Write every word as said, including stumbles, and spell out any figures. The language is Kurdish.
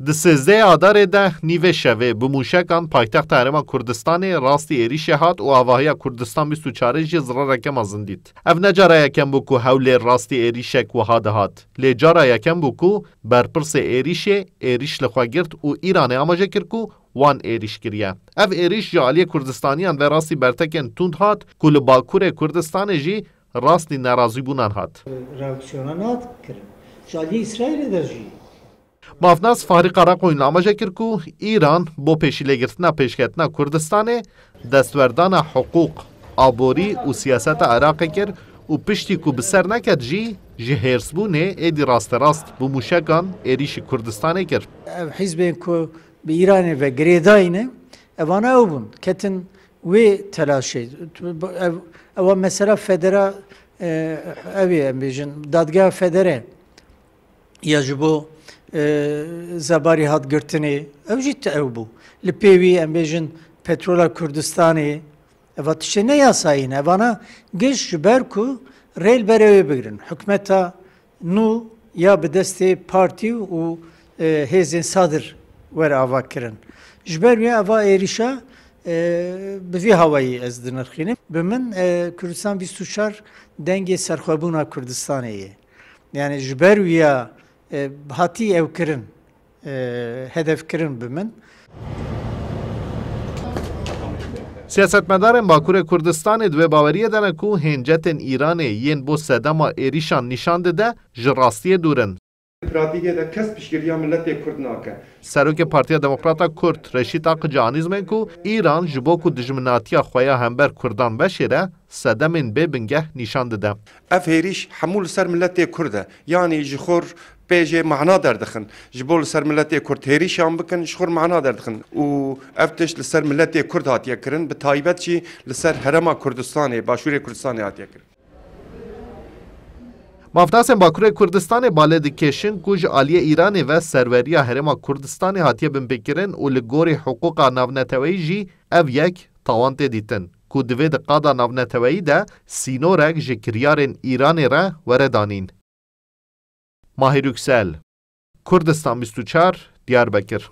Di sêzdehê Adarê de nîvê şevê bi mûşekan paytexta Herêma Kurdistanê rastî êrîşê hat û avahiya Kurdistan bîst û çar jî zirareke mezin dît. Ev ne cara yekem bû ku Hewlêr rastî êrîşek wiha dihat. Lê cara yekem bû ku berpirsê êrîşê êrîş li xwe girt û Îranê amaje kir ku wan êrîş kiriye. Ev êrîş ji aliyê Kurdistaniyan ve rastî bertekên tund hat ku li Bakurê Kurdistanê jî rastî nerazîbûnan hat. Reaksiyona nat kirin. Ji aliyê Îsraîlê de jî. Mafnas Fahrî Karakoyunlu amaje kir ku Îran bo pêşîlêgirtina pêşketina Kurdistanê destwerdana hiqûq, aborî û siyaseta Iraqê kir û piştî ku bi ser neket jî ji hêrsbûnê êdî rasterast bi mûşekan êrîşî Kurdistanê kir. Ev hîzbên ku bi Îranê ve girêdayî ne, evana ew bûn. Ketin wê telaşê. Ev, ewa mesela federa, e, ew ê em bêjin, dadgeha federe ya ji bo, e, zebarî hat girtinê, ew jî te ew bû. Li pê wî em bêjin petrola Kurdistanê, eva tiştê ne yasayî ne. Evana giş ji ber ku rê li ber ew ê bigrin. Hikmeta nû ya bi destê partî û, e, hêzên sadir were ava kirin. Ji ber wê eva êrîşa, e, bi vî hawayî ez dinirxînim. Bi min, e, Kurdistan bîst û çar dengê serxwebûna Kurdistanê ye. Yani ji ber wî ya, e, hatî ew kirin, e, hedef kirin bi min. Siyasetmedarên Bakurê Kurdistanê di wê baweriyê de ne ku hêncetên Îranê yên bo sedema êrîşan nîşan dide, ji rastiyê dûr in. Pratîkê de kes piştgiriya miletê Kurd nake. Serokê Partiya Demokrata Kurd Reşîd Aqici anî zimên ku Îran ji bo ku dijminatiya xwe ya hember Kurdan veşêre, sedemên bê bingeh nîşan dide. Ev hêrîş hemû li ser miletê Kurd e. Yanî ji xwe pê jê mana derdixin. Ji bo li ser miletê Kurd hêrîşan bikin, ji xwe mana derdixin. Û ev tişt li ser miletê Kurd hatiye kirin, bi taybet jî li ser Herêma Kurdistanê, Başûrê Kurdistanê hatiye kirin. Mafnasên Bakurê Kurdistanê balê dikêşin ku ji aliyê Îranê ve serweriya Herêma Kurdistanê hatiye binpêkirin û li gorî hiqûqa navneteweyî jî ev yek tawan tê dîtin ku divê di qada navneteweyî de sînorek ji kiryarên Îranê re were danîn. Mahir Yüksel, Kurdistan bîst û çar, Diyarbekir.